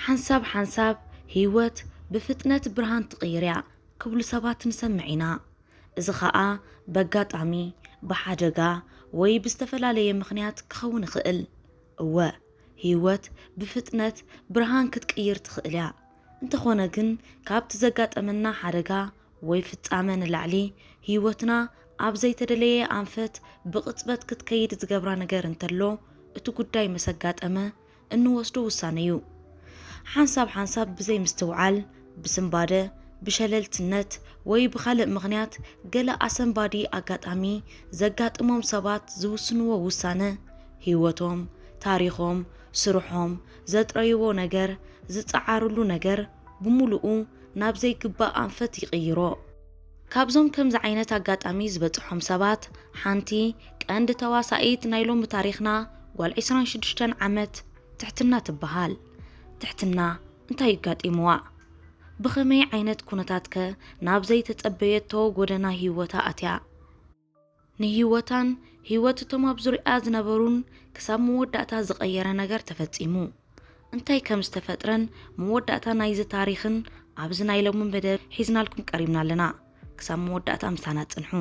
ሓንሳብ ሓንሳብ ህይወት ብፍጥነት ብርሃን ትቕይር እያ ክብሉ ሰባት ንሰምዕ ኢና። እዚ ኸኣ በጋጣሚ፣ ብሓደጋ ወይ ብዝተፈላለየ ምኽንያት ክኸውን ይኽእል። እወ፣ ህይወት ብፍጥነት ብርሃን ክትቅይር ትኽእል እያ። እንተኾነ ግን ካብቲ ዘጋጠመና ሓደጋ ወይ ፍጻመ ንላዕሊ ህይወትና ኣብ ዘይተደለየ ኣንፈት ብቕጽበት ክትከይድ ዝገብራ ነገር እንተሎ እቲ ጉዳይ ምስ ኣጋጠመ እንወስዶ ውሳነ እዩ። ሓንሳብ ሓንሳብ ብዘይ ምስትውዓል፣ ብስንባደ፣ ብሸለልትነት ወይ ብኻልእ ምኽንያት ገለ ኣሰንባዲ ኣጋጣሚ ዘጋጥሞም ሰባት ዝውስንዎ ውሳነ ህይወቶም፣ ታሪኾም፣ ስርሖም፣ ዘጥረይዎ ነገር፣ ዝጸዓርሉ ነገር ብምሉኡ ናብ ዘይግባእ ኣንፈት ይቕይሮ። ካብዞም ከምዚ ዓይነት ኣጋጣሚ ዝበጽሖም ሰባት ሓንቲ ቀንዲ ተዋሳኢት ናይ ሎሚ ታሪኽና ጓል ዕስራን ሽዱሽተን ዓመት ትሕትና ትበሃል። ትሕትና እንታይ ኣጋጢምዋ? ብኸመይ ዓይነት ኩነታትከ ናብ ዘይተጸበየቶ ጎደና ህይወታ ኣትያ? ንህይወታን ህይወት እቶም ኣብ ዙርያኣ ዝነበሩን ክሳብ መወዳእታ ዝቐየረ ነገር ተፈጺሙ። እንታይ ከም ዝተፈጥረን መወዳእታ ናይዚ ታሪኽን ኣብዚ ናይ ሎሚ መደብ ሒዝናልኩም ቀሪብና ኣለና። ክሳብ መወዳእታ ምሳና ጽንሑ።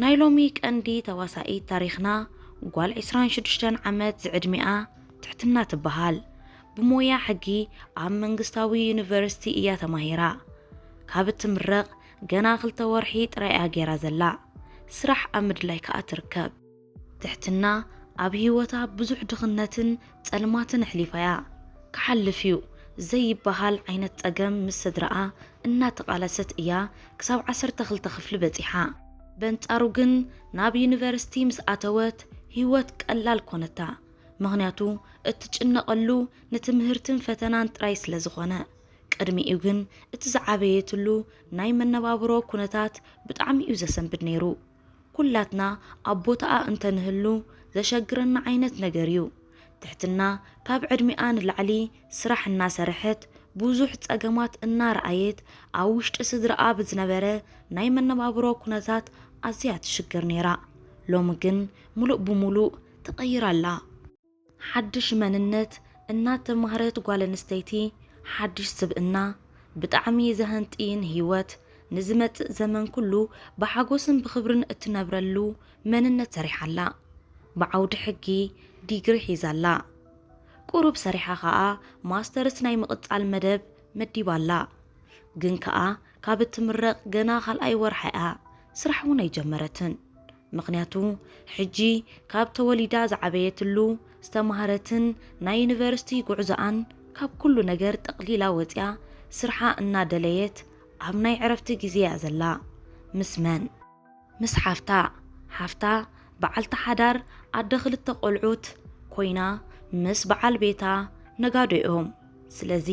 ናይ ሎሚ ቀንዲ ተዋሳኢት ታሪኽና ጓል ዕስራን ሽዱሽተን ዓመት ዝዕድሚኣ ትሕትና ትበሃል። ብሞያ ሕጊ ኣብ መንግስታዊ ዩኒቨርሲቲ እያ ተማሂራ። ካብ እትምረቕ ገና ክልተ ወርሒ ጥራይ እያ ገይራ ዘላ። ስራሕ ኣብ ምድላይ ከኣ ትርከብ። ትሕትና ኣብ ህይወታ ብዙሕ ድኽነትን ጸልማትን ኣሕሊፋ እያ። ክሓልፍ እዩ ዘይበሃል ዓይነት ጸገም ምስ ስድራኣ እናተቓለሰት እያ ክሳብ ዓሰርተ ክልተ ክፍሊ በጺሓ። በንጻሩ ግን ናብ ዩኒቨርሲቲ ምስ ኣተወት ህይወት ቀላል ኮነታ። ምኽንያቱ እትጭነቐሉ ንትምህርትን ፈተናን ጥራይ ስለ ዝኾነ። ቅድሚኡ ግን እቲ ዝዓበየትሉ ናይ መነባብሮ ኩነታት ብጣዕሚ እዩ ዘሰንብድ ነይሩ። ኩላትና ኣብ ቦታኣ እንተንህሉ ዘሸግረና ዓይነት ነገር እዩ። ትሕትና ካብ ዕድሚኣ ንላዕሊ ስራሕ እናሰርሐት ብዙሕ ጸገማት እናረኣየት ኣብ ውሽጢ ስድራኣ ብዝነበረ ናይ መነባብሮ ኩነታት ኣዝያ ትሽገር ነይራ። ሎሚ ግን ሙሉእ ብሙሉእ ተቐይራ ኣላ። ሓድሽ መንነት እናተማህረት ጓል ኣንስተይቲ ሓድሽ ስብእና፣ ብጣዕሚ ዘህንጥይን ህይወት፣ ንዝመጽእ ዘመን ኩሉ ብሓጎስን ብኽብርን እትነብረሉ መንነት ሰሪሓ ኣላ። ብዓውዲ ሕጊ ዲግሪ ሒዛ ኣላ። ቁሩብ ሰሪሓ ከኣ ማስተርስ ናይ ምቕጻል መደብ መዲባ ኣላ። ግን ከኣ ካብ እትምረቕ ገና ካልኣይ ወርሓ እያ፣ ስራሕ እውን ኣይጀመረትን። ምኽንያቱ ሕጂ ካብ ተወሊዳ ዝዓበየትሉ ዝተማህረትን ናይ ዩኒቨርሲቲ ጉዕዞኣን ካብ ኩሉ ነገር ጠቕሊላ ወጺኣ ስርሓ እናደለየት ኣብ ናይ ዕረፍቲ ግዜ እያ ዘላ። ምስ መን? ምስ ሓፍታ። ሓፍታ በዓልቲ ሓዳር ኣደ ክልተ ቆልዑት ኮይና ምስ በዓል ቤታ ነጋዶ እዮም። ስለዚ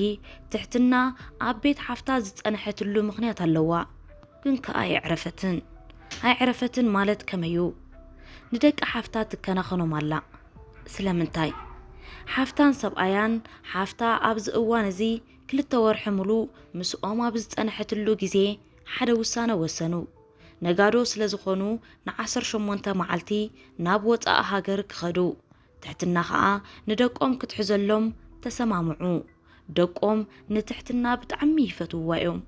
ትሕትና ኣብ ቤት ሓፍታ ዝጸንሐትሉ ምኽንያት ኣለዋ። ግን ከኣ ኣየዕረፈትን። ኣየዕረፈትን ማለት ከመዩ? ንደቂ ሓፍታ ትከናኸኖም ኣላ። ስለምንታይ? ሓፍታን ሰብኣያን ሓፍታ ኣብዚ እዋን እዚ ክልተ ወርሒ ሙሉእ ምስኦም ኣብ ዝጸንሐትሉ ግዜ ሓደ ውሳነ ወሰኑ። ነጋዶ ስለ ዝኾኑ ንዓሰርተ ሸሞንተ መዓልቲ ናብ ወጻኢ ሃገር ክኸዱ። ትሕትና ኸኣ ንደቆም ክትሕዘሎም ተሰማምዑ። ደቆም ንትሕትና ብጣዕሚ ይፈትውዋ እዮም።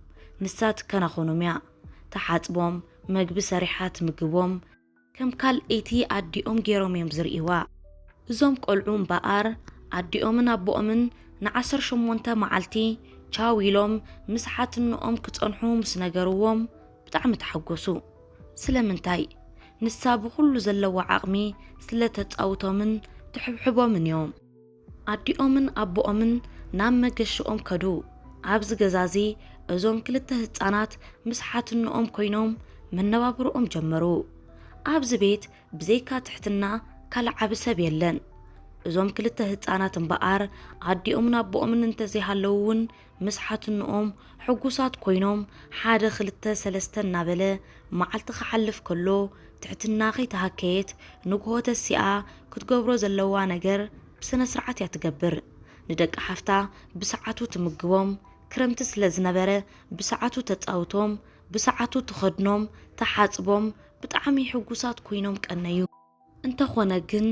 ንሳ ትከናኸኖም እያ። ትሓጽቦም፣ መግቢ ሰሪሓ ትምግቦም፣ ከም ካልኣይቲ ኣዲኦም ገይሮም እዮም ዝርእይዋ። እዞም ቆልዑ እምበኣር ኣዲኦምን ኣቦኦምን ንዓሰርተ ሸሞንተ መዓልቲ ቻው ኢሎም ምስ ሓትንኦም ክጸንሑ ምስ ነገርዎም ብጣዕሚ ተሓጎሱ። ስለምንታይ? ንሳ ብኹሉ ዘለዋ ዓቕሚ ስለ ተጻውቶምን ትሕብሕቦምን እዮም። ኣዲኦምን ኣቦኦምን ናብ መገሽኦም ከዱ። ኣብዚ ገዛ እዚ እዞም ክልተ ህጻናት ምስ ሓትንኦም ኮይኖም መነባብሮኦም ጀመሩ። ኣብዚ ቤት ብዘይካ ትሕትና ካልእ ዓቢ ሰብ የለን። እዞም ክልተ ህጻናት እምበኣር ኣዲኦምን ኣቦኦምን እንተዘይሃለዉ እውን ምስ ሓትንኦም ሕጉሳት ኮይኖም ሓደ ክልተ ሰለስተ እናበለ መዓልቲ ክሓልፍ ከሎ ትሕትና ከይተሃከየት ንግሆ ተሲኣ ክትገብሮ ዘለዋ ነገር ብስነ ስርዓት እያ ትገብር። ንደቂ ሓፍታ ብሰዓቱ ትምግቦም፣ ክረምቲ ስለ ዝነበረ ብሰዓቱ ተጻውቶም፣ ብሰዓቱ ትኸድኖም፣ ትሓጽቦም፣ ብጣዕሚ ሕጉሳት ኮይኖም ቀነዩ። እንተኾነ ግን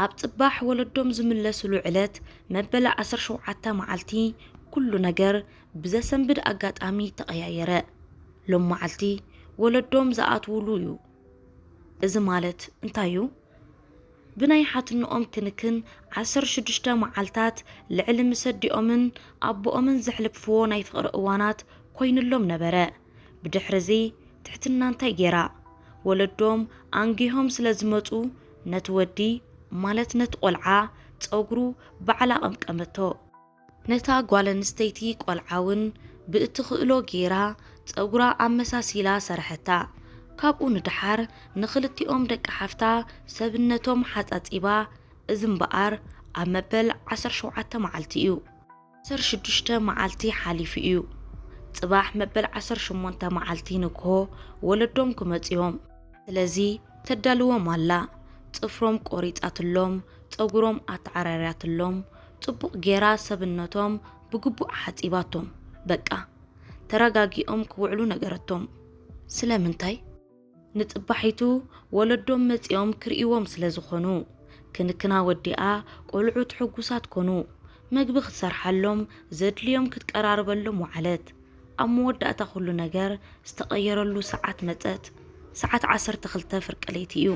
ኣብ ጽባሕ ወለዶም ዝምለስሉ ዕለት መበል ዓሰርተ ሸውዓተ መዓልቲ ኩሉ ነገር ብዘሰንብድ ኣጋጣሚ ተቐያየረ። ሎም መዓልቲ ወለዶም ዝኣትውሉ እዩ። እዚ ማለት እንታይ እዩ? ብናይ ሓትንኦም ክንክን ዓሰርተ ሽዱሽተ መዓልታት ልዕሊ ምስ ኣዲኦምን ኣቦኦምን ዘሕልፍዎ ናይ ፍቕሪ እዋናት ኮይኑሎም ነበረ። ብድሕርዚ ትሕትና እንታይ ገይራ? ወለዶም ኣንጊሆም ስለ ዝመጹ ነቲ ወዲ ማለት ነቲ ቆልዓ ጸጉሩ ባዕላ ቀምቀመቶ። ነታ ጓል ኣንስተይቲ ቆልዓ እውን ብእትኽእሎ ገይራ ጸጉራ ኣመሳሲላ ሰርሐታ። ካብኡ ንደሓር ንኽልቲኦም ደቂ ሓፍታ ሰብነቶም ሓጻጺባ። እዚ እምበኣር ኣብ መበል ዓሰርተ ሸውዓተ መዓልቲ እዩ። ዓሰርተ ሽዱሽተ መዓልቲ ሓሊፉ እዩ። ጽባሕ መበል ዓሰርተ ሸሞንተ መዓልቲ ንግሆ ወለዶም ክመጹ እዮም። ስለዚ ተዳልዎም ኣላ። ጽፍሮም ቆሪጻትሎም፣ ጸጉሮም ኣተዓራርያትሎም፣ ጽቡቕ ጌራ ሰብነቶም ብግቡእ ሓጺባቶም። በቃ ተረጋጊኦም ክውዕሉ ነገረቶም። ስለምንታይ? ንጽባሒቱ ወለዶም መጺኦም ክርእይዎም ስለ ዝኾኑ። ክንክና ወዲኣ ቆልዑት ሕጉሳት ኮኑ። መግቢ ክትሰርሓሎም፣ ዘድልዮም ክትቀራርበሎም ወዓለት። ኣብ መወዳእታ ኩሉ ነገር ዝተቐየረሉ ሰዓት መጸት። ሰዓት ዓሰርተ ክልተ ፍርቂ ለይቲ እዩ።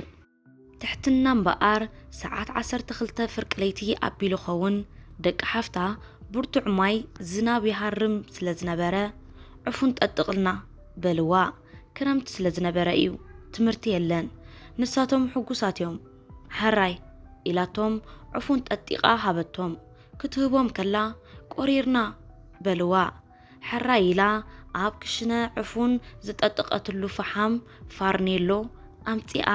ትሕትና እምበኣር ሰዓት ዓሰርተ ክልተ ፍርቂ ለይቲ ኣቢሉ ኸውን ደቂ ሓፍታ ብርቱዕ ማይ ዝናብ ይሃርም ስለ ዝነበረ ዕፉን ጠጥቕልና በልዋ። ክረምቲ ስለ ዝነበረ እዩ፣ ትምህርቲ የለን። ንሳቶም ሕጉሳት እዮም። ሕራይ ኢላቶም ዕፉን ጠጢቓ ሃበቶም። ክትህቦም ከላ ቆሪርና በልዋ። ሕራይ ኢላ ኣብ ክሽነ ዕፉን ዝጠጠቐትሉ ፈሓም ፋርኔሎ ኣምጺኣ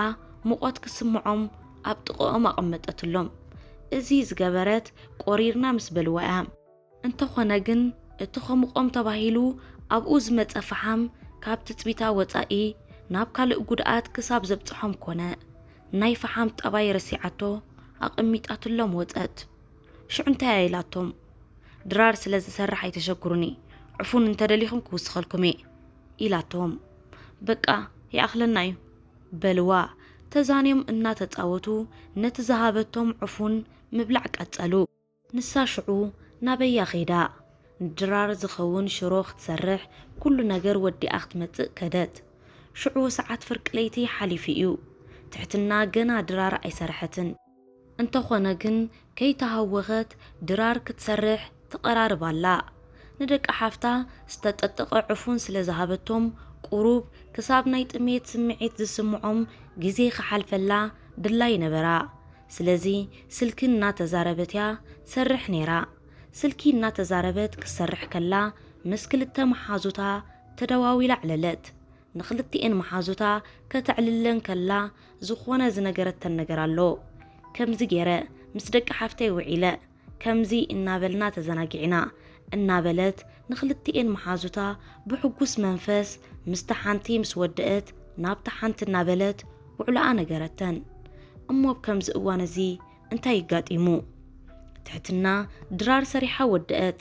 ሙቐት ክስምዖም ኣብ ጥቕኦም ኣቐመጠትሎም። እዚ ዝገበረት ቆሪርና ምስ በልዋ እያ። እንተኾነ ግን እቲ ከሙቖም ተባሂሉ ኣብኡ ዝመጸ ፈሓም ካብ ትጽቢታ ወጻኢ ናብ ካልእ ጉድኣት ክሳብ ዘብጽሖም ኮነ። ናይ ፈሓም ጠባይ ረሲዓቶ ኣቐሚጣትሎም ወጸት። ሽዑ እንታይ እያ ኢላቶም? ድራር ስለ ዝሰርሕ ኣይተሸግሩኒ፣ ዕፉን እንተደሊኹም ክውስኸልኩም እየ ኢላቶም። በቃ ይኣኽለና እዩ በልዋ። ተዛንዮም እናተጻወቱ ነቲ ዝሃበቶም ዕፉን ምብላዕ ቀጸሉ። ንሳ ሽዑ ናበያ ኸይዳ? ንድራር ዝኸውን ሽሮ ክትሰርሕ ኩሉ ነገር ወዲኣ ክትመጽእ ከደት። ሽዑ ሰዓት ፍርቂ ለይቲ ሓሊፉ እዩ። ትሕትና ገና ድራር ኣይሰርሐትን። እንተኾነ ግን ከይተሃወኸት ድራር ክትሰርሕ ትቐራርብ ኣላ። ንደቂ ሓፍታ ዝተጠጠቐ ዕፉን ስለ ዝሃበቶም ቁሩብ ክሳብ ናይ ጥሜት ስምዒት ዝስምዖም ግዜ ክሓልፈላ ድላይ ነበራ። ስለዚ ስልኪ እናተዛረበት እያ ትሰርሕ ነይራ። ስልኪ እናተዛረበት ክትሰርሕ ከላ ምስ ክልተ መሓዙታ ተደዋዊላ ኣዕለለት። ንኽልቲኤን መሓዙታ ከተዕልለን ከላ ዝኾነ ዝነገረተን ነገር ኣሎ። ከምዚ ገይረ ምስ ደቂ ሓፍተይ ውዒለ፣ ከምዚ እናበልና ተዘናጊዕና እናበለት ንኽልቲኤን መሓዙታ ብሕጉስ መንፈስ ምስታ ሓንቲ ምስ ወደአት ናብታ ሓንቲ እናበለት ውዕሎኣ ነገረተን። እሞ ኣብ ከምዚ እዋን እዚ እንታይ ይጋጢሙ? ትሕትና ድራር ሰሪሓ ወደአት።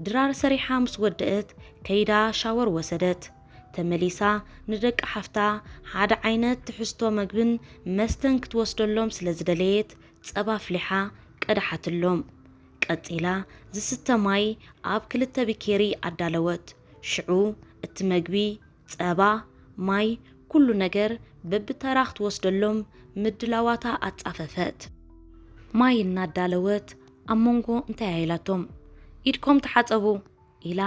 ድራር ሰሪሓ ምስ ወደአት ከይዳ ሻወር ወሰደት። ተመሊሳ ንደቂ ሓፍታ ሓደ ዓይነት ትሕዝቶ መግብን መስተን ክትወስደሎም ስለ ዝደለየት ጸባ ኣፍሊሓ ቀድሓትሎም። ቀጺላ ዝስተ ማይ ኣብ ክልተ ብኬሪ ኣዳለወት። ሽዑ እቲ መግቢ፣ ጸባ፣ ማይ፣ ኩሉ ነገር በብተራ ክትወስደሎም ምድላዋታ ኣጻፈፈት። ማይ እናዳለወት ኣብ መንጎ እንታይ ኢላቶም፣ ኢድኮም ተሓጸቡ ኢላ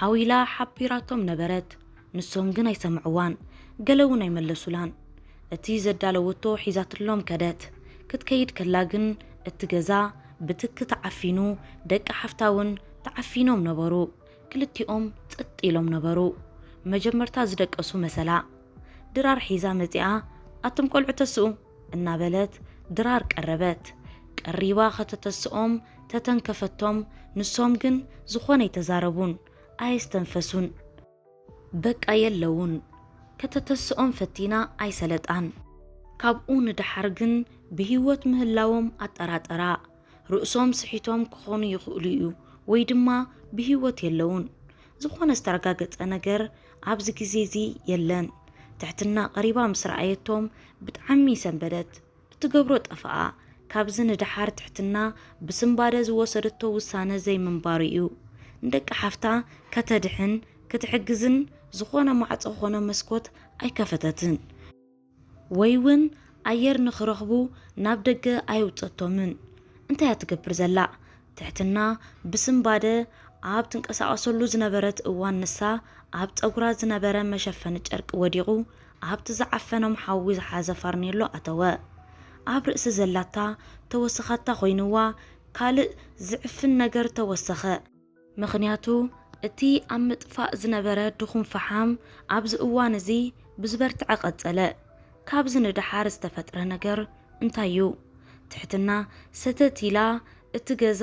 ዓው ኢላ ሓቢራቶም ነበረት። ንሶም ግን ኣይሰምዕዋን፣ ገለ እውን ኣይመለሱላን። እቲ ዘዳለወቶ ሒዛትሎም ከደት። ክትከይድ ከላ ግን እቲ ገዛ ብትኪ ተዓፊኑ፣ ደቂ ሓፍታ እውን ተዓፊኖም ነበሩ። ክልቲኦም ጸጥ ኢሎም ነበሩ። መጀመርታ ዝደቀሱ መሰላ። ድራር ሒዛ መጺኣ፣ ኣቱም ቆልዑ ተስኡ እናበለት ድራር ቀረበት። ቀሪባ ከተተስኦም ተተንከፈቶም፣ ንሶም ግን ዝኾነ ኣይተዛረቡን፣ ኣየስተንፈሱን። በቃ የለውን። ከተተስኦም ፈቲና ኣይሰለጣን። ካብኡ ንደሓር ግን ብህይወት ምህላዎም ኣጠራጠራ። ርእሶም ስሒቶም ክኾኑ ይኽእሉ እዩ፣ ወይ ድማ ብህይወት የለውን። ዝኾነ ዝተረጋገጸ ነገር ኣብዚ ግዜ እዚ የለን። ትሕትና ቀሪባ ምስ ረኣየቶም ብጣዕሚ ሰንበደት። ትገብሮ ጠፍኣ። ካብዚ ንደሓር ትሕትና ብስንባደ ዝወሰደቶ ውሳነ ዘይምንባሩ እዩ። ንደቂ ሓፍታ ከተድሕን ክትሕግዝን ዝኾነ ማዕጾ ኾነ መስኮት ኣይከፈተትን። ወይ እውን ኣየር ንኽረኽቡ ናብ ደገ ኣየውጸቶምን። እንታይ እያ ትገብር ዘላ? ትሕትና ብስንባደ ኣብ ትንቀሳቐሰሉ ዝነበረት እዋን ንሳ ኣብ ጸጉራ ዝነበረ መሸፈኒ ጨርቂ ወዲቑ ኣብቲ ዝዓፈኖም ሓዊ ዝሓዘ ፋርኔሎ ኣተወ። ኣብ ርእሲ ዘላታ ተወሰኻታ ኮይንዋ ካልእ ዝዕፍን ነገር ተወሰኸ። ምኽንያቱ እቲ ኣብ ምጥፋእ ዝነበረ ድኹም ፈሓም ኣብዚ እዋን እዚ ብዝበርትዐ ቀጸለ። ካብዚ ንደሓር ዝተፈጥረ ነገር እንታይ እዩ? ትሕትና ሰተት ኢላ እቲ ገዛ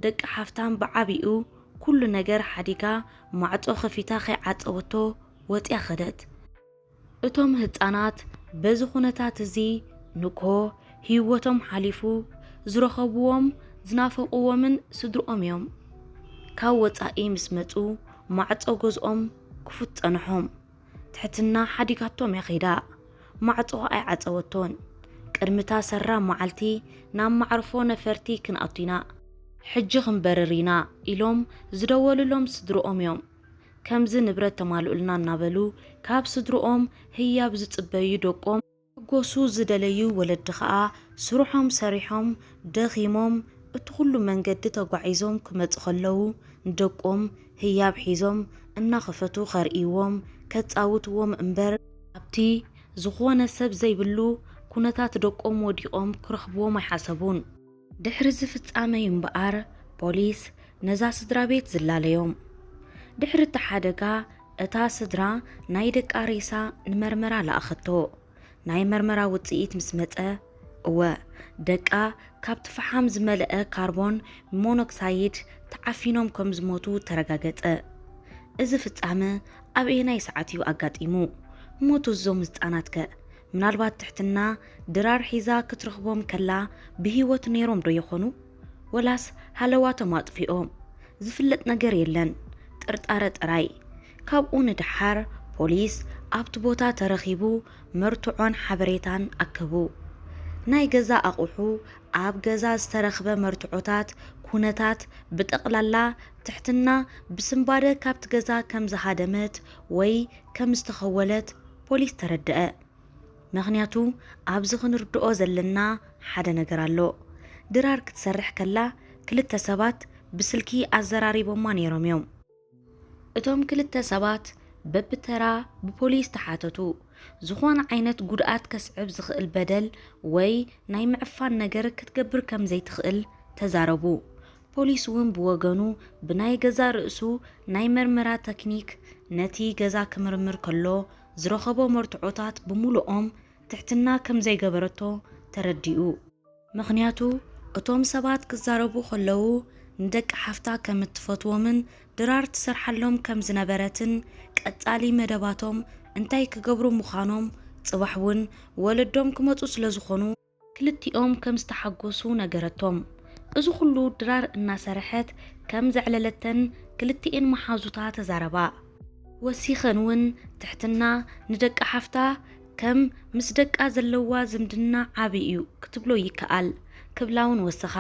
ደቂ ሓፍታም ብዓቢኡ ኩሉ ነገር ሓዲጋ ማዕጾ ከፊታ ከይዓጸወቶ ወጽያ ኸደት። እቶም ህጻናት በዚ ኩነታት እዚ ንግሆ ህይወቶም ሓሊፉ ዝረኸብዎም ዝናፈቕዎምን ስድርኦም እዮም። ካብ ወጻኢ ምስ መጹ ማዕጾ ገዝኦም ክፉት ጸንሖም። ትሕትና ሓዲጋቶም እያ ኸይዳ። ማዕጾ ኣይዓጸወቶን። ቅድሚታ ሰራ መዓልቲ ናብ ማዕርፎ ነፈርቲ ክንኣቱ ኢና፣ ሕጂ ክንበርር ኢና ኢሎም ዝደወሉሎም ስድርኦም እዮም። ከምዚ ንብረት ተማልኡልና እናበሉ ካብ ስድርኦም ህያብ ዝጽበዩ ደቆም ክሕጎሱ ዝደለዩ ወለዲ ኸኣ ስርሖም ሰሪሖም ደኺሞም እቲ ኩሉ መንገዲ ተጓዒዞም ክመጹ ኸለዉ ንደቆም ህያብ ሒዞም እናኸፈቱ ኸርእይዎም ከጻውትዎም እምበር ኣብቲ ዝኾነ ሰብ ዘይብሉ ኩነታት ደቆም ወዲቖም ክረኽብዎም ኣይሓሰቡን። ድሕሪ እዚ ፍጻመ እዩ እምበኣር ፖሊስ ነዛ ስድራ ቤት ዝላለዮም። ድሕሪ እቲ ሓደጋ እታ ስድራ ናይ ደቃ ሬሳ ንመርመራ ለኣኸቶ። ናይ መርመራ ውጽኢት ምስ መጸ፣ እወ፣ ደቃ ካብቲ ፈሓም ዝመልአ ካርቦን ሞኖክሳይድ ተዓፊኖም ከም ዝሞቱ ተረጋገጸ። እዚ ፍጻመ ኣብ ኣየናይ ሰዓት እዩ ኣጋጢሙ? ሞት እዞም ህጻናት ከ? ምናልባት ትሕትና ድራር ሒዛ ክትረኽቦም ከላ ብህይወት ነይሮም ዶ ይኾኑ? ወላስ ሃለዋቶም ኣጥፊኦም? ዝፍለጥ ነገር የለን፣ ጥርጣረ ጥራይ። ካብኡ ንደሓር ፖሊስ ኣብቲ ቦታ ተረኺቡ መርትዖን ሓበሬታን ኣከቡ። ናይ ገዛ ኣቑሑ፣ ኣብ ገዛ ዝተረኽበ መርትዖታት፣ ኩነታት ብጠቕላላ ትሕትና ብስንባደ ካብቲ ገዛ ከም ዝሃደመት ወይ ከም ዝተኸወለት ፖሊስ ተረድአ። ምኽንያቱ ኣብዚ ክንርድኦ ዘለና ሓደ ነገር ኣሎ። ድራር ክትሰርሕ ከላ ክልተ ሰባት ብስልኪ ኣዘራሪቦማ ነይሮም እዮም። እቶም ክልተ ሰባት በብተራ ብፖሊስ ተሓተቱ። ዝኾነ ዓይነት ጉድኣት ከስዕብ ዝኽእል በደል ወይ ናይ ምዕፋን ነገር ክትገብር ከም ዘይትኽእል ተዛረቡ። ፖሊስ እውን ብወገኑ ብናይ ገዛ ርእሱ ናይ መርመራ ተክኒክ ነቲ ገዛ ክምርምር ከሎ ዝረኸቦ መርትዖታት ብምሉኦም ትሕትና ከም ዘይገበረቶ ተረዲኡ። ምኽንያቱ እቶም ሰባት ክዛረቡ ከለዉ ንደቂ ሓፍታ ከም እትፈትዎምን ድራር ትሰርሓሎም ከም ዝነበረትን ቀጻሊ መደባቶም እንታይ ክገብሩ ምዃኖም ጽባሕ እውን ወለዶም ክመጹ ስለ ዝኾኑ ክልቲኦም ከም ዝተሓጎሱ ነገረቶም። እዚ ኩሉ ድራር እናሰረሐት ከም ዘዕለለተን ክልቲኤን መሓዙታ ተዛረባ። ወሲኸን እውን ትሕትና ንደቂ ሓፍታ ከም ምስ ደቃ ዘለዋ ዝምድና ዓቢ እዩ ክትብሎ ይከኣል ክብላ እውን ወሰኻ።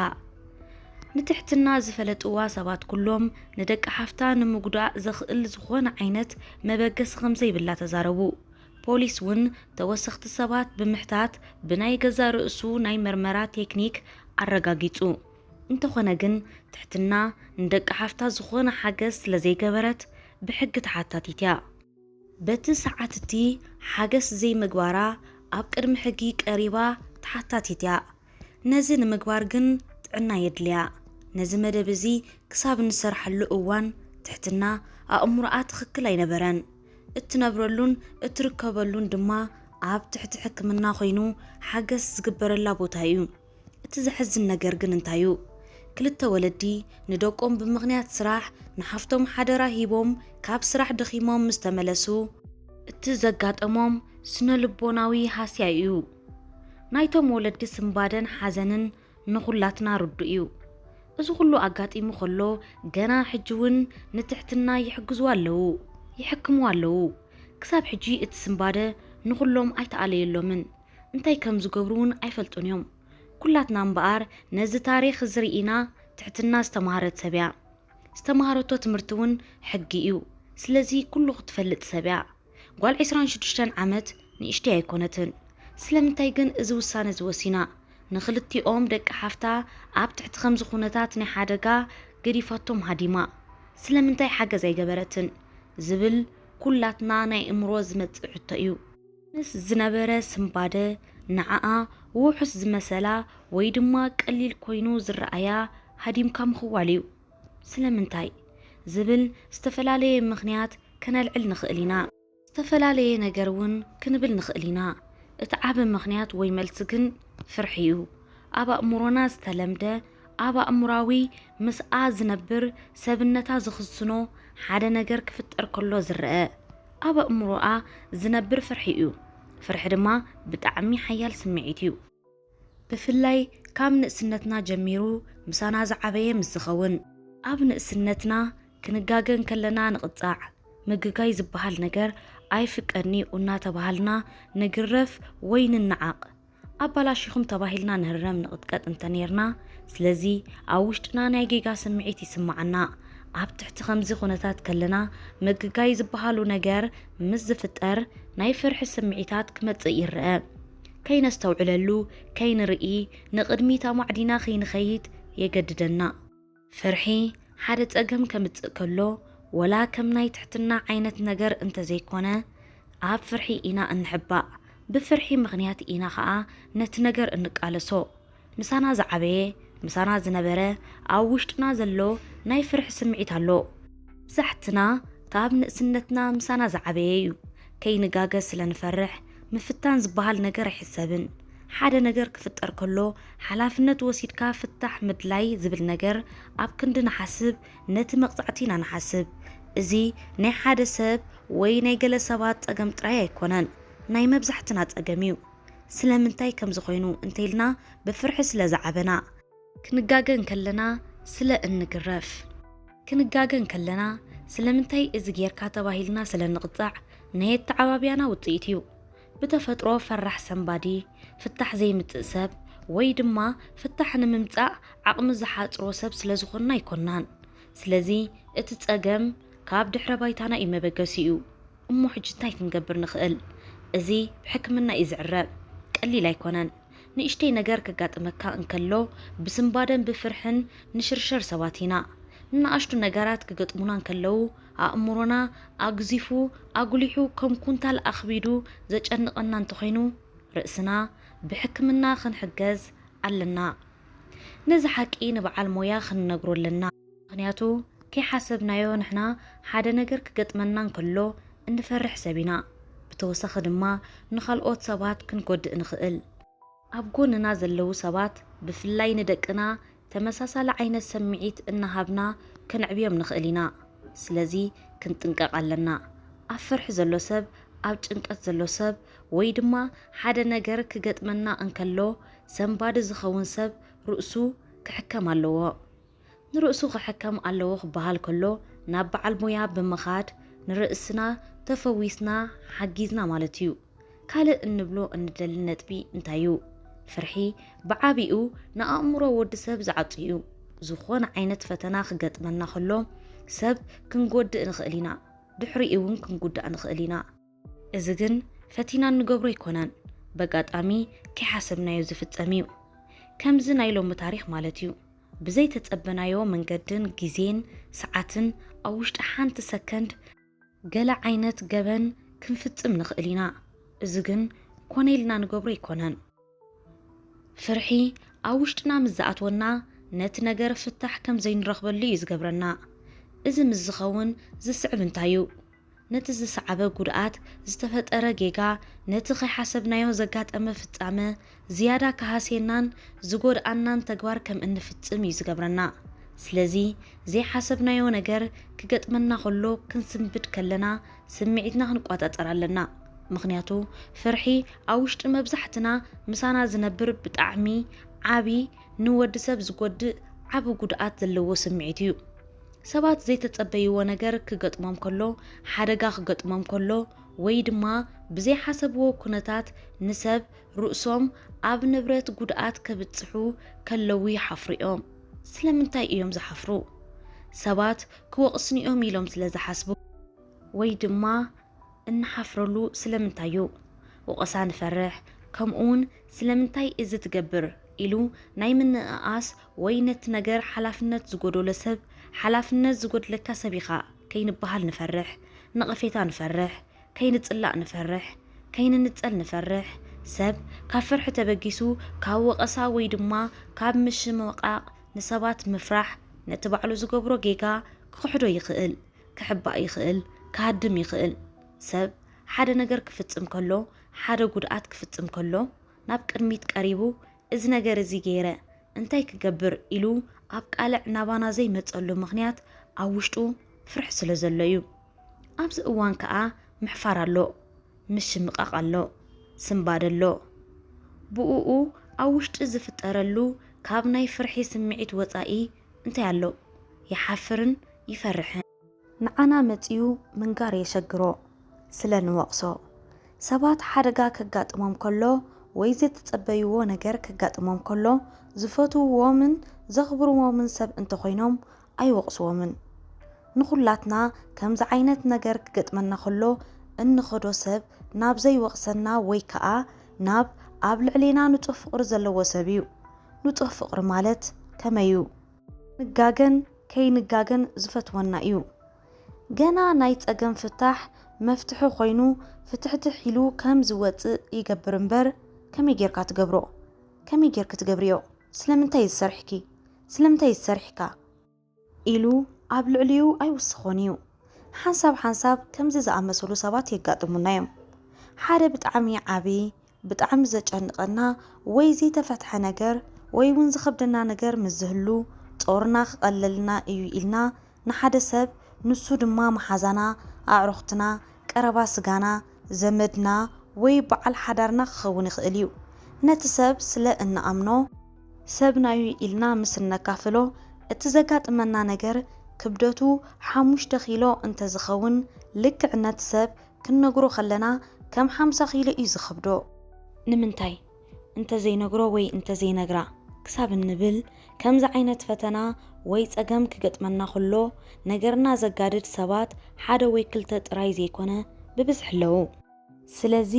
ንትሕትና ዝፈለጥዋ ሰባት ኩሎም ንደቂ ሓፍታ ንምጉዳእ ዘኽእል ዝኾነ ዓይነት መበገሲ ከም ዘይብላ ተዛረቡ። ፖሊስ እውን ተወሰኽቲ ሰባት ብምሕታት ብናይ ገዛ ርእሱ ናይ መርመራ ቴክኒክ ኣረጋጊጹ። እንተኾነ ግን ትሕትና ንደቂ ሓፍታ ዝኾነ ሓገዝ ስለ ዘይገበረት ብሕጊ ተሓታቲት እያ። በቲ ሰዓት እቲ ሓገስ ዘይምግባራ ኣብ ቅድሚ ሕጊ ቀሪባ ተሓታቲት እያ። ነዚ ንምግባር ግን ጥዕና የድልያ። ነዚ መደብ እዚ ክሳብ እንሰርሓሉ እዋን ትሕትና ኣእምሮኣ ትኽክል ኣይነበረን። እትነብረሉን እትርከበሉን ድማ ኣብ ትሕቲ ሕክምና ኮይኑ ሓገስ ዝግበረላ ቦታ እዩ። እቲ ዘሕዝን ነገር ግን እንታይ እዩ? ክልተ ወለዲ ንደቆም ብምኽንያት ስራሕ ንሓፍቶም ሓደራ ሂቦም ካብ ስራሕ ደኺሞም ምስ ተመለሱ፣ እቲ ዘጋጠሞም ስነ ልቦናዊ ሃስያ እዩ። ናይቶም ወለዲ ስንባደን ሓዘንን ንኹላትና ርዱእ እዩ። እዚ ኩሉ ኣጋጢሙ ከሎ ገና ሕጂ እውን ንትሕትና ይሕግዝዋ ኣለዉ፣ ይሕክምዋ ኣለዉ። ክሳብ ሕጂ እቲ ስንባደ ንኹሎም ኣይተኣለየሎምን። እንታይ ከም ዝገብሩ እውን ኣይፈልጡን እዮም። ኩላትና እምበኣር ነዚ ታሪኽ እዚ ርኢና ትሕትና ዝተማሃረት ሰብ እያ። ዝተማሃረቶ ትምህርቲ እውን ሕጊ እዩ። ስለዚ ኩሉ ክትፈልጥ ሰብ እያ። ጓል ዕስራን ሽዱሽተን ዓመት ንእሽተይ ኣይኮነትን። ስለምንታይ ግን እዚ ውሳነ እዚ ወሲና? ንኽልቲኦም ደቂ ሓፍታ ኣብ ትሕቲ ከምዚ ኩነታት ናይ ሓደጋ ገዲፋቶም ሃዲማ ስለምንታይ ሓገዝ ኣይገበረትን? ዝብል ኩላትና ናይ እምሮ ዝመጽእ ሕቶ እዩ። ምስ ዝነበረ ስንባደ ንዓኣ ውሑስ ዝመሰላ ወይ ድማ ቀሊል ኮይኑ ዝረኣያ ሃዲምካ ምኽዋል እዩ። ስለምንታይ? ዝብል ዝተፈላለየ ምኽንያት ከነልዕል ንኽእል ኢና። ዝተፈላለየ ነገር እውን ክንብል ንኽእል ኢና። እቲ ዓቢ ምኽንያት ወይ መልሲ ግን ፍርሒ እዩ። ኣብ ኣእምሮና ዝተለምደ፣ ኣብ ኣእምሮኣዊ ምስኣ ዝነብር ሰብነታ ዝኽስኖ ሓደ ነገር ክፍጠር ከሎ ዝረአ፣ ኣብ ኣእምሮኣ ዝነብር ፍርሒ እዩ። ፍርሒ ድማ ብጣዕሚ ሓያል ስምዒት እዩ። ብፍላይ ካብ ንእስነትና ጀሚሩ ምሳና ዝዓበየ ምስ ዝኸውን። ኣብ ንእስነትና ክንጋገ እንከለና ንቕጻዕ፣ ምግጋይ ዝበሃል ነገር ኣይፍቀድን'ዩ እናተባሃልና ንግረፍ ወይ ንነዓቕ። ኣባላሺኹም ተባሂልና ንህረም ንቕጥቀጥ እንተኔርና፣ ስለዚ ኣብ ውሽጥና ናይ ጌጋ ስምዒት ይስምዓና። ኣብ ትሕቲ ከምዚ ኩነታት ከለና ምግጋይ ዝበሃሉ ነገር ምስ ዝፍጠር ናይ ፍርሒ ስምዒታት ክመጽእ ይረአ። ከይነስተውዕለሉ፣ ከይንርኢ፣ ንቕድሚት ኣማዕዲና ከይንኸይድ የገድደና። ፍርሒ ሓደ ጸገም ከምጽእ ከሎ፣ ወላ ከም ናይ ትሕትና ዓይነት ነገር እንተዘይኮነ፣ ኣብ ፍርሒ ኢና እንሕባእ። ብፍርሒ ምኽንያት ኢና ኸኣ ነቲ ነገር እንቃለሶ። ምሳና ዝዓበየ፣ ምሳና ዝነበረ፣ ኣብ ውሽጥና ዘሎ ናይ ፍርሒ ስምዒት ኣሎ። መብዛሕትና ካብ ንእስነትና ምሳና ዝዓበየ እዩ። ከይንጋገ ስለ ንፈርሕ፣ ምፍታን ዝበሃል ነገር ኣይሕሰብን። ሓደ ነገር ክፍጠር ከሎ፣ ሓላፍነት ወሲድካ ፍታሕ ምድላይ ዝብል ነገር ኣብ ክንዲ ንሓስብ፣ ነቲ መቕጻዕቲ ኢና ንሓስብ። እዚ ናይ ሓደ ሰብ ወይ ናይ ገለ ሰባት ጸገም ጥራይ ኣይኮነን፣ ናይ መብዛሕትና ጸገም እዩ። ስለምንታይ ከምዚ ኮይኑ እንተኢልና፣ ብፍርሒ ስለ ዝዓበና። ክንጋገ እንከለና ስለ እንግረፍ። ክንጋገ እንከለና ስለምንታይ እዚ ጌርካ ተባሂልና ስለ እንቕጻዕ ናይ ኣተዓባብያና ውጽኢት እዩ። ብተፈጥሮ ፈራሕ ሰንባዲ፣ ፍታሕ ዘይምጽእ ሰብ ወይ ድማ ፍታሕ ንምምጻእ ዓቕሚ ዝሓጽሮ ሰብ ስለ ዝኾንና ኣይኮናን። ስለዚ እቲ ጸገም ካብ ድሕረ ባይታና እዩ መበገሲኡ። እሞ ሕጂ እንታይ ክንገብር ንኽእል? እዚ ብሕክምና እዩ ዝዕረ። ቀሊል ኣይኮነን። ንእሽተይ ነገር ከጋጥመካ እንከሎ ብስንባደን ብፍርሕን ንሽርሸር ሰባት ኢና። ንኣሽቱ ነገራት ክገጥሙና እንከለዉ ኣእምሮና ኣግዚፉ ኣጉሊሑ ከም ኩንታል ኣኽቢዱ ዘጨንቐና እንተኾይኑ ርእስና ብሕክምና ክንሕገዝ ኣለና። ነዚ ሓቂ ንበዓል ሞያ ክንነግሮ ኣለና። ምኽንያቱ ከይሓሰብናዮ ንሕና ሓደ ነገር ክገጥመና እንከሎ እንፈርሕ ሰብ ኢና። ብተወሳኺ ድማ ንኻልኦት ሰባት ክንጎድእ ንኽእል። ኣብ ጎንና ዘለዉ ሰባት ብፍላይ ንደቅና ተመሳሳሊ ዓይነት ስምዒት እናሃብና ከነዕብዮም ንኽእል ኢና። ስለዚ ክንጥንቀቕ ኣለና። ኣብ ፍርሒ ዘሎ ሰብ፣ ኣብ ጭንቀት ዘሎ ሰብ ወይ ድማ ሓደ ነገር ክገጥመና እንከሎ ሰንባዲ ዝኸውን ሰብ ርእሱ ክሕከም ኣለዎ። ንርእሱ ክሕከም ኣለዎ ክበሃል ከሎ ናብ በዓል ሞያ ብምኻድ ንርእስና ተፈዊስና ሓጊዝና ማለት እዩ። ካልእ እንብሎ እንደሊ ነጥቢ እንታይ እዩ? ፍርሒ ብዓቢኡ ንኣእምሮ ወዲ ሰብ ዝዓጹ እዩ። ዝኾነ ዓይነት ፈተና ክገጥመና ከሎ ሰብ ክንጎድእ ንኽእል ኢና፣ ድሕሪኡ እውን ክንጉዳእ ንኽእል ኢና። እዚ ግን ፈቲና እንገብሮ ኣይኮነን፣ በጋጣሚ ከይሓሰብናዮ ዝፍጸም እዩ። ከምዚ ናይ ሎሚ ታሪኽ ማለት እዩ። ብዘይተጸበናዮ መንገድን ግዜን ሰዓትን ኣብ ውሽጢ ሓንቲ ሰከንድ ገለ ዓይነት ገበን ክንፍጽም ንኽእል ኢና። እዚ ግን ኮነ ኢልና ንገብሮ ኣይኮነን። ፍርሒ ኣብ ውሽጥና ምስ ዝኣትወና ነቲ ነገር ፍታሕ ከም ዘይንረኽበሉ እዩ ዝገብረና። እዚ ምስ ዝኸውን ዝስዕብ እንታይ እዩ? ነቲ ዝሰዓበ ጉድኣት፣ ዝተፈጠረ ጌጋ፣ ነቲ ከይሓሰብናዮ ዘጋጠመ ፍጻመ ዝያዳ ክሃስየናን ዝጎድኣናን ተግባር ከም እንፍጽም እዩ ዝገብረና። ስለዚ ዘይሓሰብናዮ ነገር ክገጥመና ከሎ ክንስንብድ ከለና ስምዒትና ክንቆጻጸር ኣለና። ምኽንያቱ ፍርሒ ኣብ ውሽጢ መብዛሕትና ምሳና ዝነብር ብጣዕሚ ዓቢ ንወዲ ሰብ ዝጎድእ ዓቢ ጉድኣት ዘለዎ ስምዒት እዩ። ሰባት ዘይተጸበይዎ ነገር ክገጥሞም ከሎ፣ ሓደጋ ክገጥሞም ከሎ፣ ወይ ድማ ብዘይሓሰብዎ ኩነታት ንሰብ ርእሶም ኣብ ንብረት ጉድኣት ከብጽሑ ከለዉ ይሓፍሩ እዮም። ስለምንታይ እዮም ዝሓፍሩ? ሰባት ክወቕስኒ እዮም ኢሎም ስለ ዝሓስቡ። ወይ ድማ እንሓፍረሉ ስለምንታይ እዩ? ወቐሳ ንፈርሕ፣ ከምኡውን ስለምንታይ እዚ ትገብር ኢሉ ናይ ምንእኣስ ወይ ነቲ ነገር ሓላፍነት ዝጎደሎ ሰብ፣ ሓላፍነት ዝጎድለካ ሰብ ኢኻ ከይንበሃል ንፈርሕ፣ ነቐፌታ ንፈርሕ፣ ከይንጽላእ ንፈርሕ፣ ከይንንጸል ንፈርሕ። ሰብ ካብ ፍርሒ ተበጊሱ ካብ ወቐሳ ወይ ድማ ካብ ምሽምቓቕ ንሰባት ምፍራሕ ነቲ ባዕሉ ዝገብሮ ጌጋ ክኽሕዶ ይኽእል፣ ክሕባእ ይኽእል፣ ክሃድም ይኽእል። ሰብ ሓደ ነገር ክፍጽም ከሎ፣ ሓደ ጉድኣት ክፍጽም ከሎ ናብ ቅድሚት ቀሪቡ እዚ ነገር እዚ ገይረ እንታይ ክገብር ኢሉ ኣብ ቃልዕ ናባና ዘይመጸሉ ምኽንያት ኣብ ውሽጡ ፍርሒ ስለ ዘሎ እዩ። ኣብዚ እዋን ከኣ ምሕፋር ኣሎ፣ ምሽምቓቕ ኣሎ፣ ስንባደ ኣሎ። ብእኡ ኣብ ውሽጢ ዝፍጠረሉ ካብ ናይ ፍርሒ ስምዒት ወጻኢ እንታይ ኣሎ? ይሓፍርን ይፈርሕን። ንዓና መጺኡ ምንጋር የሸግሮ ስለ ንወቕሶ። ሰባት ሓደጋ ከጋጥሞም ከሎ ወይ ዘይተጸበይዎ ነገር ከጋጥሞም ከሎ ዝፈትውዎምን ዘኽብርዎምን ሰብ እንተኾይኖም ኣይወቕስዎምን። ንኹላትና ከምዚ ዓይነት ነገር ክገጥመና ከሎ እንኸዶ ሰብ ናብ ዘይወቕሰና ወይ ከኣ ናብ ኣብ ልዕሌና ንጹህ ፍቕሪ ዘለዎ ሰብ እዩ። ንጹህ ፍቕሪ ማለት ከመይ እዩ? ንጋገን ከይንጋገን ዝፈትወና እዩ። ገና ናይ ጸገም ፍታሕ መፍትሒ ኮይኑ ፍትሕትሕ ኢሉ ከም ዝወጽእ ይገብር እምበር ከመይ ጌርካ ትገብሮ? ከመይ ጌርክ ትገብርዮ? ስለምንታይ ዝሰርሕኪ? ስለምንታይ ዝሰርሕካ? ኢሉ ኣብ ልዕሊኡ ኣይውስኾን እዩ። ሓንሳብ ሓንሳብ ከምዚ ዝኣመሰሉ ሰባት የጋጥሙና እዮም። ሓደ ብጣዕሚ ዓቢ፣ ብጣዕሚ ዘጨንቐና ወይ ዘይተፈትሐ ነገር ወይ እውን ዝኸብደና ነገር ምስ ዝህሉ ጾርና ክቐለልና እዩ ኢልና ንሓደ ሰብ፣ ንሱ ድማ መሓዛና፣ ኣዕሩኽትና፣ ቀረባ ስጋና፣ ዘመድና ወይ በዓል ሓዳርና ክኸውን ይኽእል እዩ። ነቲ ሰብ ስለ እንኣምኖ፣ ሰብናዩ ኢልና ምስ እነካፍሎ፣ እቲ ዘጋጥመና ነገር ክብደቱ ሓሙሽተ ኪሎ እንተዝኸውን፣ ልክዕ ነቲ ሰብ ክንነግሮ ከለና ከም ሓምሳ ኪሎ እዩ ዝኸብዶ። ንምንታይ? እንተዘይነግሮ ወይ እንተዘይነግራ ክሳብ እንብል፣ ከምዚ ዓይነት ፈተና ወይ ጸገም ክገጥመና ከሎ፣ ነገርና ዘጋድድ ሰባት ሓደ ወይ ክልተ ጥራይ ዘይኮነ ብብዝሒ ኣለዉ። ስለዚ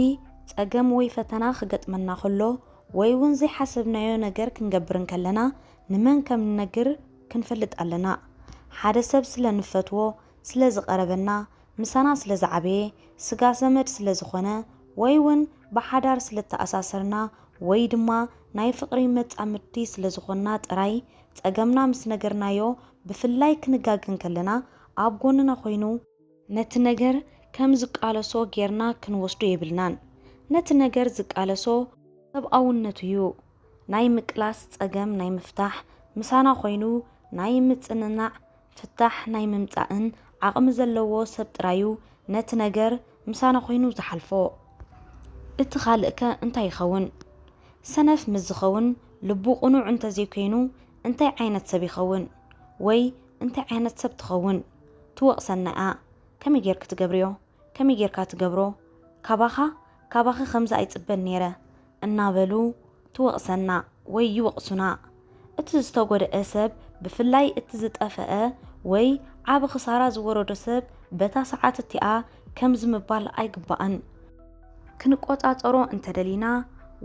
ጸገም ወይ ፈተና ክገጥመና ከሎ ወይ እውን ዘይሓሰብናዮ ነገር ክንገብር እንከለና ንመን ከም ንነግር ክንፈልጥ ኣለና። ሓደ ሰብ ስለ ንፈትዎ፣ ስለ ዝቐረበና፣ ምሳና ስለ ዝዓበየ፣ ስጋ ዘመድ ስለ ዝኾነ ወይ እውን ብሓዳር ስለ ተኣሳሰርና ወይ ድማ ናይ ፍቕሪ መጻምድቲ ስለ ዝኾንና ጥራይ ጸገምና ምስ ነገርናዮ ብፍላይ ክንጋገ እንከለና ኣብ ጎንና ኮይኑ ነቲ ነገር ከም ዝቃለሶ ጌርና ክንወስዶ የብልናን። ነቲ ነገር ዝቃለሶ ሰብኣውነቱ እዩ። ናይ ምቅላስ ጸገም ናይ ምፍታሕ ምሳና ኮይኑ ናይ ምጽንናዕ ፍታሕ ናይ ምምጻእን ዓቕሚ ዘለዎ ሰብ ጥራዩ ነቲ ነገር ምሳና ኮይኑ ዝሓልፎ። እቲ ካልእከ እንታይ ይኸውን? ሰነፍ ምስ ዝኸውን ልቡ ቅኑዕ እንተዘይኮይኑ እንታይ ዓይነት ሰብ ይኸውን? ወይ እንታይ ዓይነት ሰብ ትኸውን? ትወቕሰና እያ። ከመይ ጌርኪ ትገብርዮ? ከመይ ጌርካ ትገብሮ? ካባኻ፣ ካባኺ ከምዚ ኣይጽበን ነይረ እናበሉ ትወቕሰና ወይ ይወቕሱና። እቲ ዝተጎድአ ሰብ፣ ብፍላይ እቲ ዝጠፈአ ወይ ዓቢ ክሳራ ዝወረዶ ሰብ በታ ሰዓት እቲኣ ከምዚ ምባል ኣይግባእን። ክንቆጻጸሮ እንተደሊና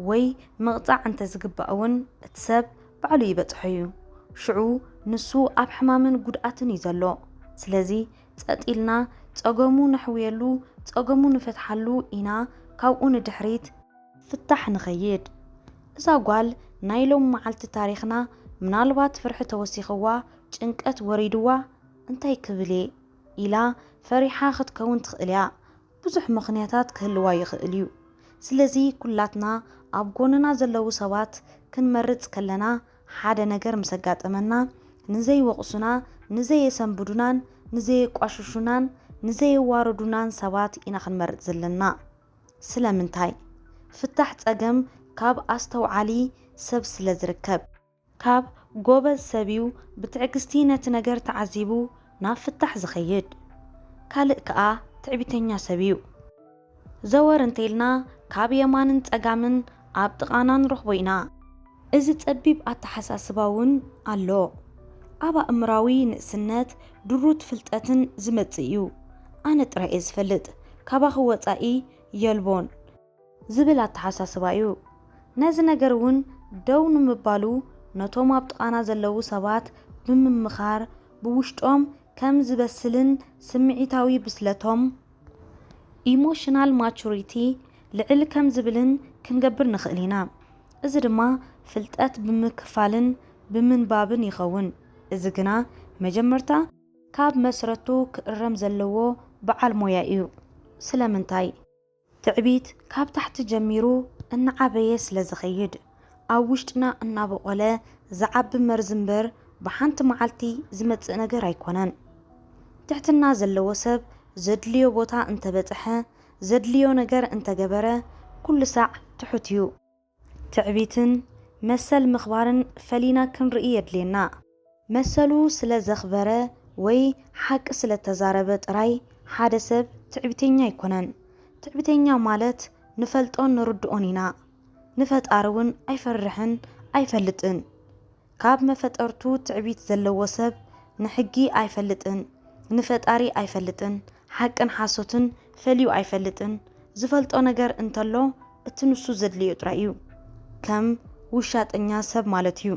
ወይ ምቕጻዕ እንተዝግባእ እውን እቲ ሰብ ባዕሉ ይበጽሖ እዩ። ሽዑ ንሱ ኣብ ሕማምን ጉድኣትን እዩ ዘሎ። ስለዚ ጸጥ ኢልና ጸገሙ ነሕውየሉ፣ ጸገሙ ንፈትሓሉ ኢና ካብኡ ንድሕሪት ፍታሕ ንኸይድ። እዛ ጓል ናይ ሎም መዓልቲ ታሪኽና ምናልባት ፍርሒ ተወሲኽዋ፣ ጭንቀት ወሪድዋ፣ እንታይ ክብል እየ ኢላ ፈሪሓ ክትከውን ትኽእል እያ። ብዙሕ ምኽንያታት ክህልዋ ይኽእል እዩ። ስለዚ ኩላትና ኣብ ጎንና ዘለዉ ሰባት ክንመርጽ ከለና ሓደ ነገር ምስ ኣጋጠመና ንዘይወቕሱና፣ ንዘየሰንብዱናን ንዘየቋሽሹናን ንዘየዋርዱናን ሰባት ኢና ክንመርጽ ዘለና። ስለምንታይ? ፍታሕ ጸገም ካብ ኣስተውዓሊ ሰብ ስለ ዝርከብ። ካብ ጎበዝ ሰብ እዩ ብትዕግስቲ ነቲ ነገር ተዓዚቡ ናብ ፍታሕ ዝኸይድ። ካልእ ከኣ ትዕቢተኛ ሰብ እዩ። ዘወር እንተልና ካብ የማንን ጸጋምን ኣብ ጥቓና ንረኽቦ ኢና። እዚ ጸቢብ ኣተሓሳስባ እውን ኣሎ። ኣብ ኣእምራዊ ንእስነት ድሩት ፍልጠትን ዝመጽእ እዩ። ኣነ ጥራይ እየ ዝፈልጥ፣ ካባኺ ወጻኢ የልቦን ዝብል ኣተሓሳስባ እዩ። ነዚ ነገር እውን ደው ንምባሉ ነቶም ኣብ ጥቓና ዘለዉ ሰባት ብምምኻር ብውሽጦም ከም ዝበስልን ስምዒታዊ ብስለቶም ኢሞሽናል ማቹሪቲ ልዕል ከም ዝብልን ክንገብር ንኽእል ኢና። እዚ ድማ ፍልጠት ብምክፋልን ብምንባብን ይኸውን። እዚ ግና መጀመርታ ካብ መስረቱ ክእረም ዘለዎ በዓል ሞያ እዩ። ስለምንታይ? ትዕቢት ካብ ታሕቲ ጀሚሩ እናዓበየ ስለ ዝኸይድ፣ ኣብ ውሽጥና እናበቖለ ዝዓቢ መርዚ እምበር ብሓንቲ መዓልቲ ዝመጽእ ነገር ኣይኮነን። ትሕትና ዘለዎ ሰብ ዘድልዮ ቦታ እንተበጽሐ፣ ዘድልዮ ነገር እንተገበረ፣ ኩሉ ሳዕ ትሑት እዩ። ትዕቢትን መሰል ምኽባርን ፈሊና ክንርኢ የድልየና። መሰሉ ስለ ዘኽበረ ወይ ሓቂ ስለ ተዛረበ ጥራይ ሓደ ሰብ ትዕቢተኛ ኣይኮነን። ትዕቢተኛ ማለት ንፈልጦን ንርድኦን ኢና። ንፈጣሪ እውን ኣይፈርሕን ኣይፈልጥን። ካብ መፈጠርቱ ትዕቢት ዘለዎ ሰብ ንሕጊ ኣይፈልጥን፣ ንፈጣሪ ኣይፈልጥን፣ ሓቅን ሓሶትን ፈልዩ ኣይፈልጥን። ዝፈልጦ ነገር እንተሎ እቲ ንሱ ዘድልዮ ጥራይ እዩ። ከም ውሻጠኛ ሰብ ማለት እዩ።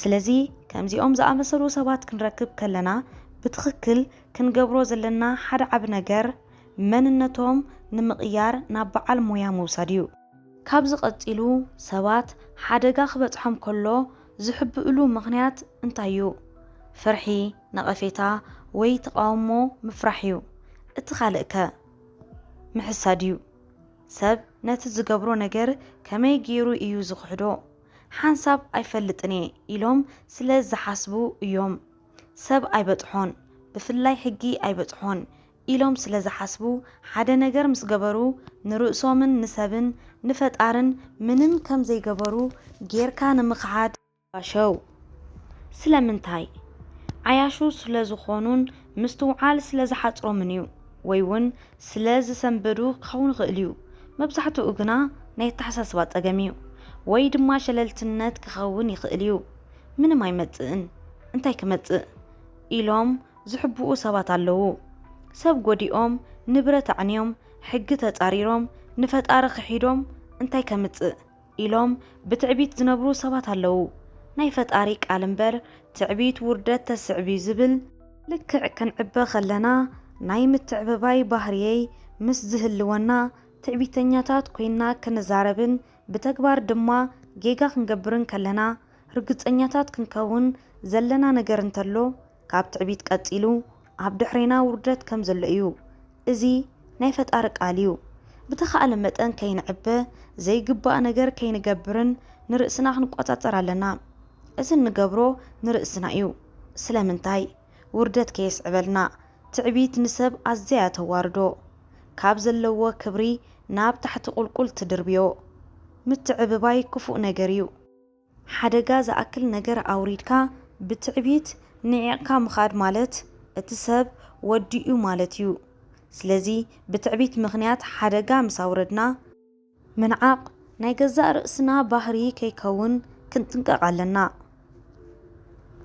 ስለዚ ከምዚኦም ዝኣመሰሉ ሰባት ክንረክብ ከለና ብትኽክል ክንገብሮ ዘለና ሓደ ዓቢ ነገር መንነቶም ንምቕያር ናብ በዓል ሞያ ምውሳድ እዩ። ካብዚ ቀጺሉ ሰባት ሓደጋ ክበጽሖም ከሎ ዝሕብእሉ ምኽንያት እንታይ እዩ? ፍርሒ፣ ነቐፌታ ወይ ተቓውሞ ምፍራሕ እዩ። እቲ ካልእከ? ምሕሳድ እዩ። ሰብ ነቲ ዝገብሮ ነገር ከመይ ገይሩ እዩ ዝኽሕዶ? ሓንሳብ ኣይፈልጥን እየ ኢሎም ስለ ዝሓስቡ እዮም። ሰብ ኣይበጽሖን፣ ብፍላይ ሕጊ ኣይበጽሖን ኢሎም ስለ ዝሓስቡ ሓደ ነገር ምስ ገበሩ ንርእሶምን ንሰብን ንፈጣርን ምንም ከም ዘይገበሩ ጌርካ ንምኽሓድ ባሸው። ስለምንታይ? ዓያሹ ስለ ዝኾኑን ምስትውዓል ስለ ዝሓጽሮምን እዩ። ወይ እውን ስለ ዝሰንበዱ ክኸውን ይኽእል እዩ። መብዛሕትኡ ግና ናይ ኣተሓሳስባ ጸገም እዩ። ወይ ድማ ሸለልትነት ክኸውን ይኽእል እዩ። ምንም ኣይመጽእን፣ እንታይ ክመጽእ? ኢሎም ዝሕብኡ ሰባት ኣለዉ። ሰብ ጎዲኦም፣ ንብረት ኣዕንዮም፣ ሕጊ ተጻሪሮም፣ ንፈጣሪ ክሒዶም እንታይ ከምጽእ? ኢሎም ብትዕቢት ዝነብሩ ሰባት ኣለዉ። ናይ ፈጣሪ ቃል እምበር ትዕቢት ውርደት ተስዕብ እዩ ዝብል። ልክዕ ክንዕበ ከለና ናይ ምትዕብባይ ባህርየይ ምስ ዝህልወና ትዕቢተኛታት ኮይና ክንዛረብን ብተግባር ድማ ጌጋ ክንገብርን ከለና ርግጸኛታት ክንከውን ዘለና ነገር እንተሎ ካብ ትዕቢት ቀጺሉ ኣብ ድሕሬና ውርደት ከም ዘሎ እዩ። እዚ ናይ ፈጣሪ ቃል እዩ። ብተኻእለ መጠን ከይንዕበ ዘይግባእ ነገር ከይንገብርን ንርእስና ክንቆጻጸር ኣለና። እዚ እንገብሮ ንርእስና እዩ። ስለምንታይ? ውርደት ከየስዕበልና። ትዕቢት ንሰብ ኣዝያ እያ ተዋርዶ። ካብ ዘለዎ ክብሪ ናብ ታሕቲ ቁልቁል ትድርብዮ። ምትዕብባይ ክፉእ ነገር እዩ። ሓደጋ ዝኣክል ነገር ኣውሪድካ ብትዕቢት ንዒቕካ ምኻድ ማለት እቲ ሰብ ወዲኡ ማለት እዩ። ስለዚ ብትዕቢት ምኽንያት ሓደጋ ምስ ኣውረድና ምንዓቕ ናይ ገዛእ ርእስና ባህሪ ከይከውን ክንጥንቀቕ ኣለና።